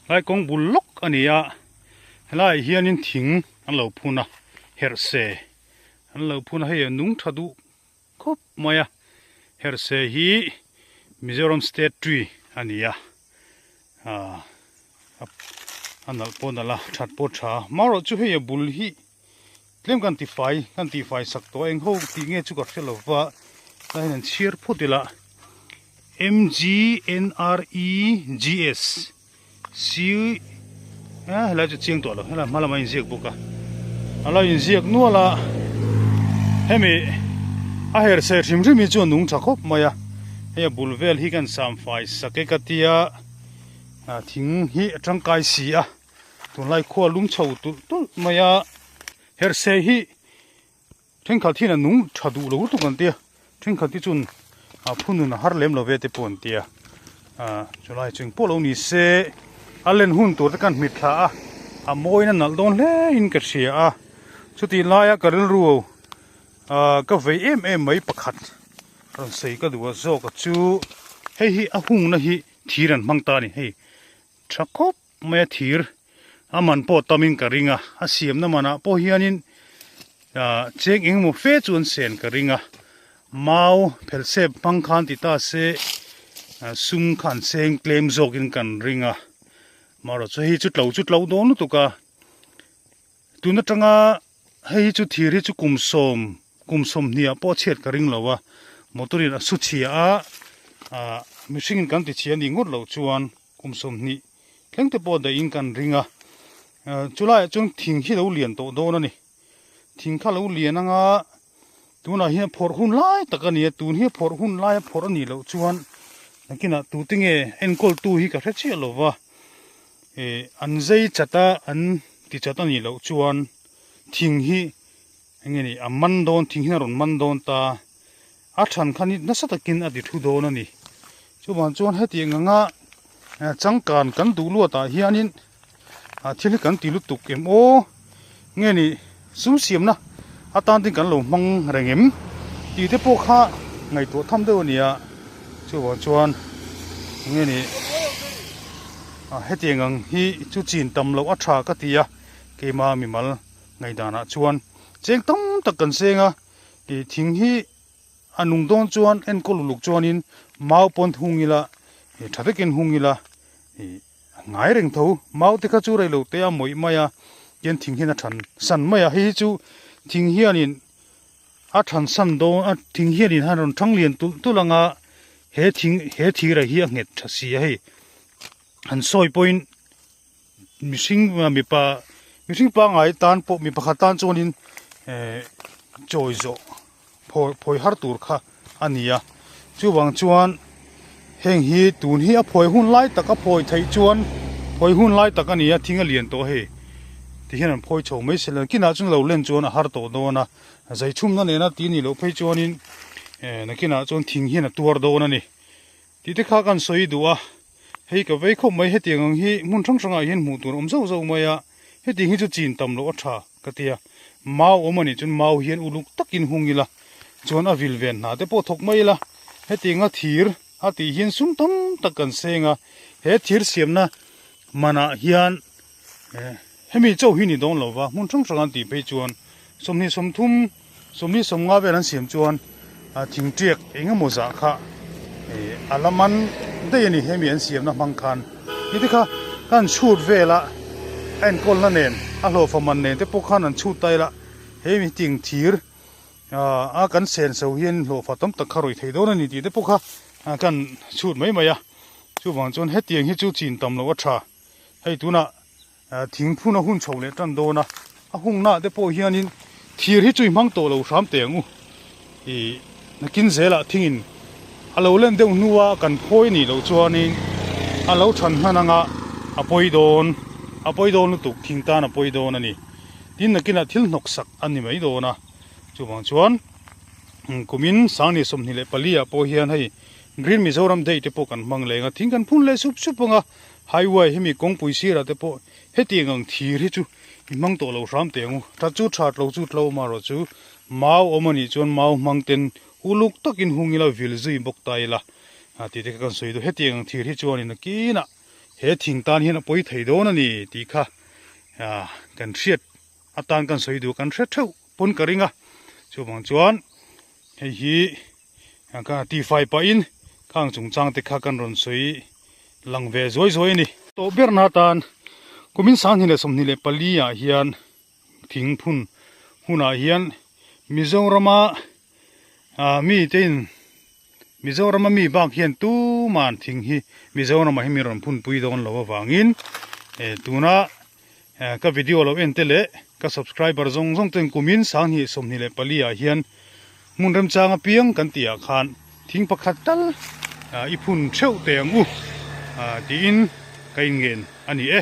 Helai kawng bul lawk a ni a, helaiah hianin thing an lo phun a, herhse an lo phun a, hei a nung tha duh khawp mai a, herhse hi Mizoram state tree a ni a, ah a nalh pawh a nalh a, that pawh a tha a, marawh chu hei a bul hi tlem kan ti fai kan tih fai sak tawh a eng ho tih nge chu ka hre lo va tlai hian an chhiar phawt ila M G N R E G S C a helai chu chiang tawh lo helai hma lamah a inziak bawk a a lo inziak nual a hemi a her se hrim hrim hi chu a nung tha khawp mai a hei a bul vel hi kan sam fai sak e ka tia thing hi a tangkai si a. Tunlai khua lum chho tulh tulh mai a, herhse hi thenkhat hian a nung tha duh lo lutuk an tia, thenkhat hi chuan a phunun a har lem lo ve te pawh an tia, ah chulai chu engpawh lo ni se a len hun tur te khan hmit thla a, a mawiin a nalh dawn hle in ka hria a, chutih laia ka rilru ah ka vei em em mai pakhat rawn sawi ka duh a zawk a chu hei hi a hungna hi thir an hmang ta a ni hei tha khawp. Mai a thir a man pawh tamin ka ring a, a siamna manah pawh hianin ah cheng engemaw fe chu an sen ka ring a, mau phelsep hmang khan ti ta se ah sum kha an seng tlem zawkin kan ring a, marawh chu hei chu tlo chu tlo dawn lutuk a, tun atanga hei hi chu thir hi chu kum sawm kum sawmhnih ah pawh a chhiat ka ring lo a, motor in a su chhia a ah mihring in kan ti chhia a nih ngawt loh chuan. Kum 20 thleng te pawh daih in kan ring a, chulaiah chuan thing hi lo lian tawh dawn a ni. Thing kha lo lian anga tunah hian phawrh hun lai tak a ni a, tun hi phawrh hun laia phawrh a nih loh chuan nakinah tute nge enkawl tu hi ka hre chiah lo va, ih an zei chat a an ti chat a nih loh chuan thing hi eng nge ni a man dawn thing hian a rawn man dawn ta. A than khan hi nasa takin a ti thu dawn a ni. Chuvang chuan hetiang anga changkan kan duh luatah hianin thil hi kan ti lutuk em aw nge ni sum siamna atan tin kan lo hmang reng em tih te pawh kha ngaihtuah tham deuh a ni a. Chuvang chuan nge ni hetiang ang hi chu chin tam loh a tha ka ti a, keima mimal ngaihdanah chuan cheng tam tak kan seng a. Ih thing hi a nung dawn chuan enkawl uluk chuanin mau pawn hung ila ih tha takin hung ila ih a ngai reng tho mau te kha chu rei lo te a mawih mai a tian thing hian a than san mai a hei hi chu thing hianin a than san dawn a thing hianin a rawn thang lian tulh tulh ang a he thing he thir ah hi a nghet tha si a hei han sawi pawhin mihring mipa mihring pangngai tan pawh mi pakhat tan chuanin eh chawi zawh phawi phawi har tur kha a ni a chuvang chuan heng hi tun hi a phawi hun lai tak a phawi theih chuan phawi hun lai tak a ni a thing a lian tawh hei ti hian an phawi chho mai sela kinah chuan lo len chuan a har tawh dawn a zai chhumna nena ti nih loh phei chuanin eh nakinah chuan thing hian a tuar dawn a ni. Tih te kha kan sawi duh a, hei ka vei khawp mai hetiang ang hi hmun hrang hrangah hian hmuh tur awm zauh zauh mai a, hetiang hi chu chin tam loh a tha ka ti a, mau awm a nih chuan mau hian uluk takin hung ila chuan a vil ven hna te pawh thawk mai ila, hetianga thir a tih hian sum tam tak kan seng a, he thir siamna manah hian hemi chauh hi ni dawn lo va, hmun hrang hrang an tih phei chuan 20 30 25 vel an siam chuan thing tiak eng emaw zah kha ih a la man daih a ni hemi an siamna hmang khan ti te kha kan chhut vel a a enkawlna nen a hlawhfa man nen te pawh khan an chhut ta ila hemi ting thir ah a kan sen so hian hlawhfa tam tak kha rawih thei dawn a ni tih te pawh kha kan chhut mai mai a chuvang chuan hetiang hi chu chin tam loh a tha hei tunah Thing phun a hun chho leh tan dawn a, a hungnaah te pawh hianin thir hi chu i hmang tawh lo hram teh ang u. Ih nakin zelah thingin a lo len deuh hnua kan phawi nih loh chuanin a lo than hman anga a pawi dawn, a pawi dawn lutuk thing tan a pawi dawn a ni. Tin nakinah thil hnawk sak a ni mai dawn a, chuvang chuan kumin 2024 ah pawh hian hei Green Mizoram Day te pawh kan hmang leng a, thing kan phun leh sup sup ang a. Highway hemi kawngpui sirah te pawh hetiang ang thir hi chu i hmang tawh lo hram teh ang u. That chu that lo chu tlo amaherawh chu mau awm a nih chuan mau hmang ten uluk takin hung ila vil zui bawk ta ila tih te kha kan sawi duh. Hetiang ang thir hi chuanin a kinah he thing tan hian a pawi thei dawn a ni tih kha kan hriat atan kan sawi duh kan hre theuh pawn ka ring a chuvang chuan hei hi ka tifai pahin khang chungchang te kha kan rawn sawi lang ve zuai zuai a ni. Tawh berna atan kumin 2024 ah hian thing phun hunah hian Mizorama mi te in Mizorama mi bak hian tuman thing hi Mizorama hi min rawn phun pui dawn lo avangin tuna ka video lo en te leh ka subscriber zawng zawng ten kumin 2024 ah hian hmun remchang apiang kan tih ah khan thing pakhat tal i phun theuh teh ang u tiin ka inngen a ni e.